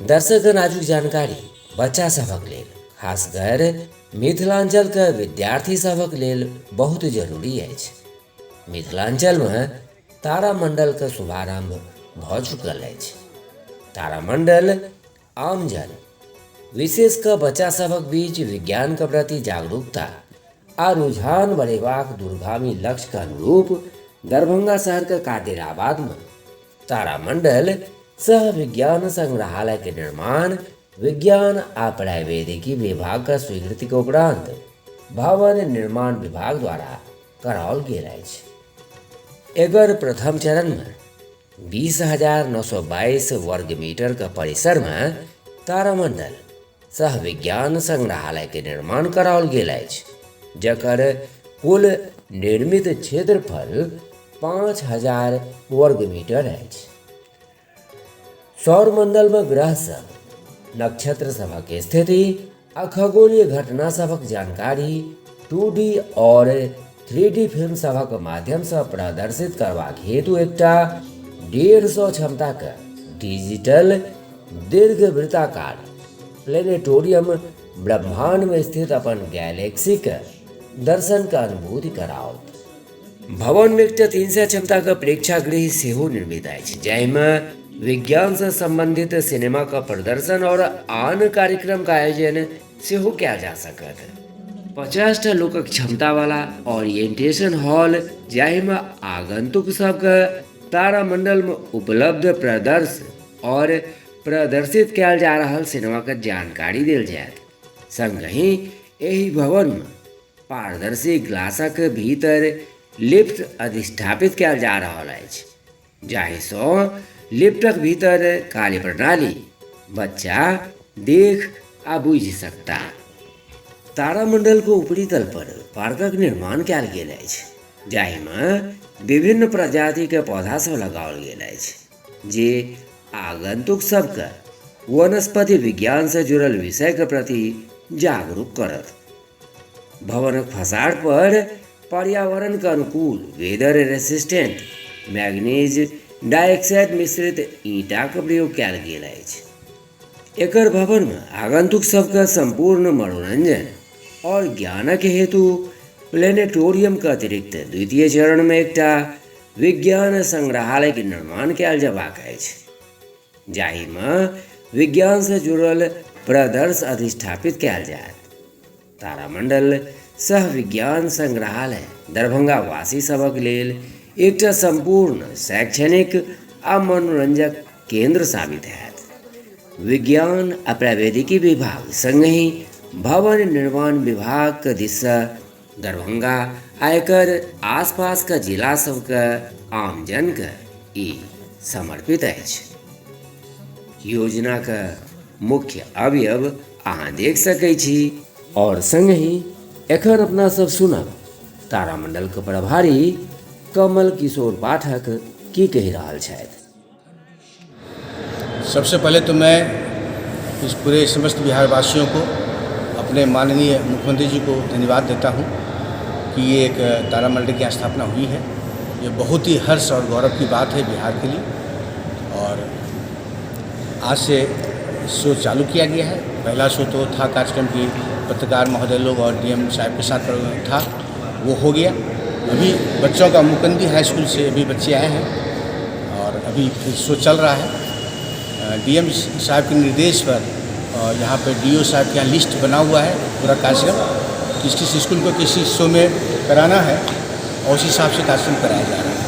दर्शकगण, आजुक जानकारी बच्चा सभक लेल, खासकर मिथिलाञ्चलके विद्यार्थी सभक लेल बहुत जरूरी अछि। मिथिलाञ्चलमे तारामण्डलके शुभारम्भ भऽ चुकल अछि। तारामण्डल आमजन, विशेष कऽ बच्चा सभक बीच विज्ञानके प्रति जागरूकता आ रुझान बढ़ेबाक दूरगामी लक्ष्यके अनुरूप दरभंगा शहरके कादिराबादमे तारामण्डल सह विज्ञान संग्रहालयके निर्माण विज्ञान आ प्रावैधिकी विभागक स्वीकृतिके उपरान्त भवन निर्माण विभाग द्वारा कराओल गेल अछि। एकर प्रथम चरणमे 20,922 वर्ग मीटरके परिसरमे तारामण्डल सह विज्ञान संग्रहालयके निर्माण कराओल गेल अछि, जकर कुल निर्मित क्षेत्रफल 5,000 वर्ग मीटर अछि। सौरमण्डलमे ग्रह सब, नक्षत्र सभक स्थिति आ खगोलीय घटना सभक जानकारी 2D और 3D film सभक माध्यमसँ प्रदर्शित करबाक हेतु एकटा 150 क्षमताके डिजिटल दीर्घवृत्ताकार प्लेनेटोरियम ब्रह्माण्डमे स्थित अपन गैलेक्सीके दर्शनके अनुभूति कराओत। भवनमे एकटा 300 क्षमताके प्रेक्षागृह सेहो निर्मित अछि, जाहिमे विज्ञानसँ सम्बन्धित सिनेमाके प्रदर्शन और आन कार्यक्रमके आयोजन सेहो कयल जा सकत। 50टा लोकक क्षमतावला ओरिएंटेशन हॉल, जाहिमे आगंतुक सबके तारामंडलमे उपलब्ध प्रदर्श और प्रदर्शित कयल जा रहल सिनेमाके जानकारी देल जायत। संगहि एहि भवनमे पारदर्शी ग्लासक भीतर लिफ्ट अधिष्ठापित कयल जा रहल अछि, जाहिसँ लिफ्टक भीतर कार्यप्रणाली बच्चा देख आ बुझि सकता। तारामंडलके ऊपरी तल पर पार्कक निर्माण कयल गेल अछि, जाहिमे विभिन्न प्रजातिके पौधा सब लगाओल गेल अछि, जे आगंतुक सबके वनस्पति विज्ञानसँ जुड़ल विषयके प्रति जागरूक करत। भवनक फसाड पर पर्यावरणके अनुकूल वेदर रेसिस्टेंट मैग्नीज डाइऑक्साइड मिश्रित ईंटाके प्रयोग कयल गेल अछि। एकर भवनमे आगंतुक सबके सम्पूर्ण मनोरंजन और ज्ञानक हेतु प्लेनेटोरियम के अतिरिक्त द्वितीय चरणमे एकटा विज्ञान संग्रहालयके निर्माण कयल जयबाक अछि, जाहिमे विज्ञानसँ जुड़ल प्रदर्श अधिष्ठापित कयल जायत। तारामण्डल सह विज्ञान संग्रहालय दरभंगा वासी सभक लेल एकटा सम्पूर्ण शैक्षणिक आ मनोरंजक केन्द्र साबित हैत। विज्ञान आ प्रावैधिकी विभाग संगहि भवन निर्माण विभागके दिससँ दरभंगा आ एकर आसपासके जिला सबके आमजनके ई समर्पित अछि। योजनाके मुख्य अवयव अहाँ देख सकै छी। आओर संगहि एखन अपना सब सुनब तारामंडलके प्रभारी कमल किशोर पाठक की कहि रहल छथि। सबसे पहले तो मैं इस पूरे समस्त बिहारवासियों को, अपने माननीय मुख्यमंत्री जी को धन्यवाद देता हूं कि ये एक तारामंडल की स्थापना हुई है। ये बहुत ही हर्ष और गौरव की बात है बिहार के लिए। और आज से शो चालू किया गया है। पहला शो तो था कार्यक्रम की पत्रकार महोदय लोग और डीएम साहब के साथ था, वो हो गया। अभी बच्चों का मुकंदी हाई स्कूल से अभी बच्चे आए हैं और अभी फिर शो चल रहा है। डीएम साहब के निर्देश पर यहाँ पे do साहब के यहाँ लिस्ट बना हुआ है पूरा कार्यक्रम, किस किस स्कूल को किस शो में कराना है और उस हिसाब से कार्यक्रम कराया जा रहा है।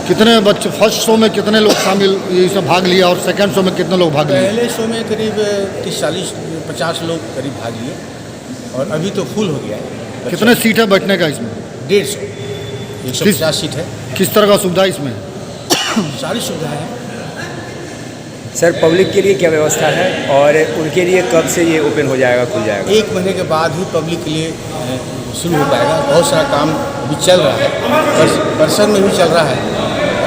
कितने बच्चे फर्स्ट शो में कितने लोग शामिल इसमें भाग लिया और सेकंड शो में कितने लोग भाग लिए? पहले शो में करीब 30 40 50 लोग करीब भाग लिए और अभी तो फुल हो गया है। कितने सीट है बैठने का इसमें? 150, 150 सीट है। किस तरह का सुविधा इसमें? सारी सुविधा है। सर, पब्लिक के लिए क्या व्यवस्था है और उनके लिए कब से ये ओपन हो जाएगा, खुल जाएगा? 1 महीने के बाद ही पब्लिक के लिए शुरू हो पाएगा। बहुत सारा काम अभी चल रहा है, परिसर में भी चल रहा है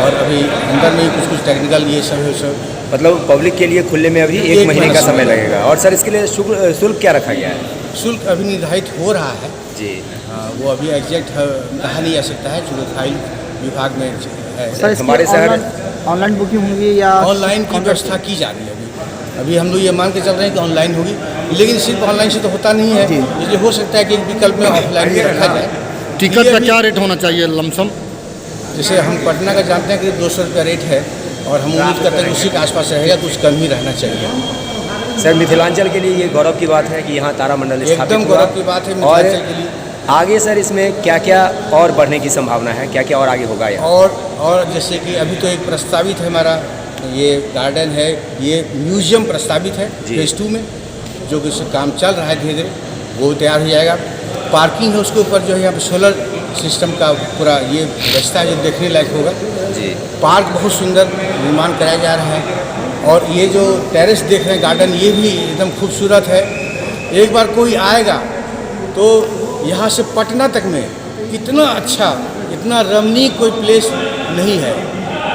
और अभी अंदर में भी कुछ कुछ टेक्निकल ये सब है, सब। मतलब पब्लिक के लिए खुलने में अभी एक महीने का समय लगेगा। और सर, इसके लिए शुल्क क्या रखा गया है? शुल्क अभी निर्धारित हो रहा है जी। वो अभी एग्जैक्ट कहा नहीं जा सकता है, चूँकि फाइल विभाग में है। सर, हमारे शहर ऑनलाइन बुकिंग होगी या ऑनलाइन की व्यवस्था की जा रही है अभी? अभी हम लोग ये मान के चल रहे हैं कि ऑनलाइन होगी, लेकिन सिर्फ ऑनलाइन से तो होता नहीं है, इसलिए हो सकता है कि एक विकल्प में ऑफलाइन भी रखा जाए। टिकट ये का भी- क्या रेट होना चाहिए लमसम? जैसे हम पटना का जानते हैं करीब 200 रुपया रेट है और हम उम्मीद करते हैं कि उसी के आसपास रहेगा, कुछ कम ही रहना चाहिए। सर, मिथिलांचल के लिए ये गौरव की बात है कि यहाँ तारामंडल स्थापित एकदम हुआ। गौरव की बात है और मिथिलांचल के लिए। आगे सर इसमें क्या क्या और बढ़ने की संभावना है, क्या क्या और आगे होगा यहाँ? और जैसे कि अभी तो एक प्रस्तावित है हमारा ये गार्डन है, ये म्यूजियम प्रस्तावित है जी। फेज 2 में, जो कि उसका काम चल रहा है धीरे धीरे, वो तैयार हो जाएगा। पार्किंग है उसके ऊपर जो है यहाँ पे सोलर सिस्टम का पूरा ये व्यवस्था है जो देखने लायक होगा। जी। पार्क बहुत सुंदर निर्माण कराया जा रहा है और ये जो टेरेस देख रहे हैं गार्डन, ये भी एकदम खूबसूरत है। एक बार कोई आएगा तो यहाँ से पटना तक में इतना अच्छा, इतना रमणीय कोई प्लेस नहीं है।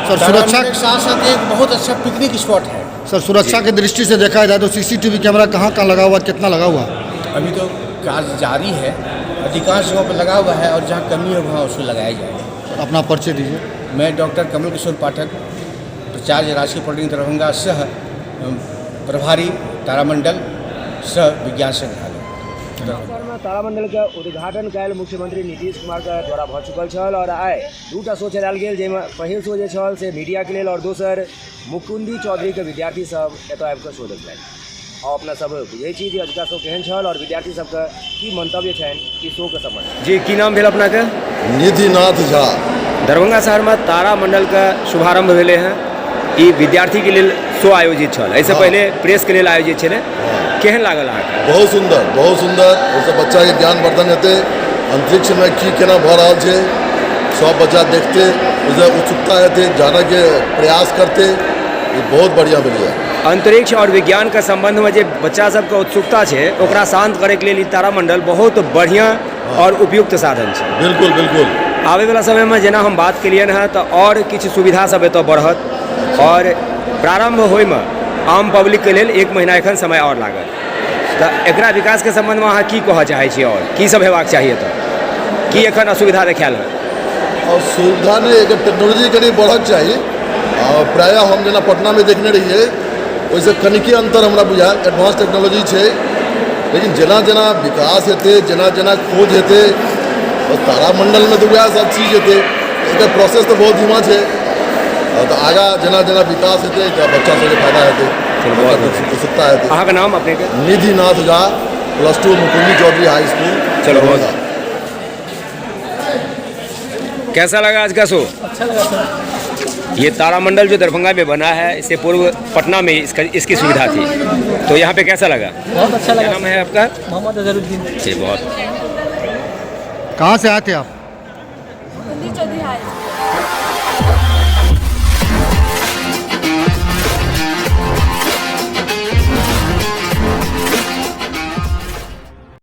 सर सुरक्षा तारामंडल के साथ साथ एक बहुत अच्छा पिकनिक स्पॉट है। सर सुरक्षा की दृष्टि से देखा जाए तो सीसीटीवी कैमरा कहाँ कहाँ लगा हुआ, कितना लगा हुआ? अभी तो कार्य जारी है, अधिकांश जगहों पर लगा हुआ है और जहाँ कमी है वहाँ उसको लगाया जाएगा। सर, अपना परिचय दीजिए। मैं डॉक्टर कमल किशोर पाठक, प्राचार्य राजकीय पॉलिटेक्निक दरभंगा सह प्रभारी तारामंडल सह विज्ञान संग्रहालय। में तारामंडल के उद्घाटन काल्हि मुख्यमंत्री नीतीश कुमार के द्वारा भऽ चुकल छल और आइ दूटा शो चलायल गेल, जाहिमे पहिल शो जे छल से मीडियाके लेल और दोसर मुकुंदी चौधरीके विद्यार्थी सब एतऽ आबि कऽ शो देखलनि। आ अपना सब बुझै छी जे अजुका शो केहन छल और विद्यार्थी सबके की मंतव्य छनि ई शो के सम्बन्ध। जी, की नाम भेल अपनाके? निधिनाथ झा। दरभंगा शहरमे तारामंडल के शुभारंभ भेलै हँ, ई विद्यार्थीके लेल शो आयोजित छल, एहिसँ पहिले प्रेसके लेल आयोजित छलै, केहन लागल अहाँके? बहुत सुन्दर, बहुत सुन्दर। ओहिसँ बच्चाके ज्ञानवर्धन हेतै, अंतरिक्षमे की केना भऽ रहल छै सब बच्चा देखतै, ओहिसँ उत्सुकता हेतै, जानयके प्रयास करतै। ई बहुत बढ़िआँ भेलैए। अंतरिक्ष और विज्ञान के संबंध में जे बच्चा सबके उत्सुकता छै ओकरा शांत करैके लेल ई तारामंडल बहुत बढ़िआँ और उपयुक्त साधन छै। बिल्कुल बिल्कुल। आबैवला समयमे जेना हम बात केलियनि हँ तऽ आओर किछु सुविधा सब एतऽ बढ़त और प्रारम्भ होइमे आम पब्लिकके लेल 1 महीना एखन समय आओर लागत, तऽ एकरा विकासके सम्बन्धमे अहाँ की कहऽ चाहै छी और की सब हेबाक चाही एतऽ, की एखन असुविधा देखायल हँ? और सुविधा नहि, एकर टेक्नोलॉजी कनि बढ़क चाही। आ प्रायः हम जेना पटनामे देखने रहियै ओहिसँ कनिके अन्तर हमरा बुझायल, एडवांस टेक्नोलॉजी छै, लेकिन जेना जेना विकास हेतै, जेना जेना खोज हेतै, तारामण्डलमे तऽ वएह सब चीज हेतै। एकर प्रोसेस तऽ बहुत धीमा छै, तऽ आगाँ जेना जेना विकास हेतै तऽ बच्चा सबके फायदा हेतै, उत्सुकता हेतै। अहाँके नाम अपनेके? Nidhinath Jha, +2 Mukundi Chaudhary high school. चलो बहुत। कैसा लगा आज का शो? अच्छा लगा सर। ये तारामंडल जो दरभंगा में बना है, इससे पूर्व पटना में इसकी सुविधा थी, तो यहाँ पे कैसा लगा? बहुत अच्छा क्या लगा। नाम है आपका? मोहम्मद अजहरुद्दीन। जी बहुत। कहाँ से आए थे आप? मुकुंदी चौधरी हाई स्कूल।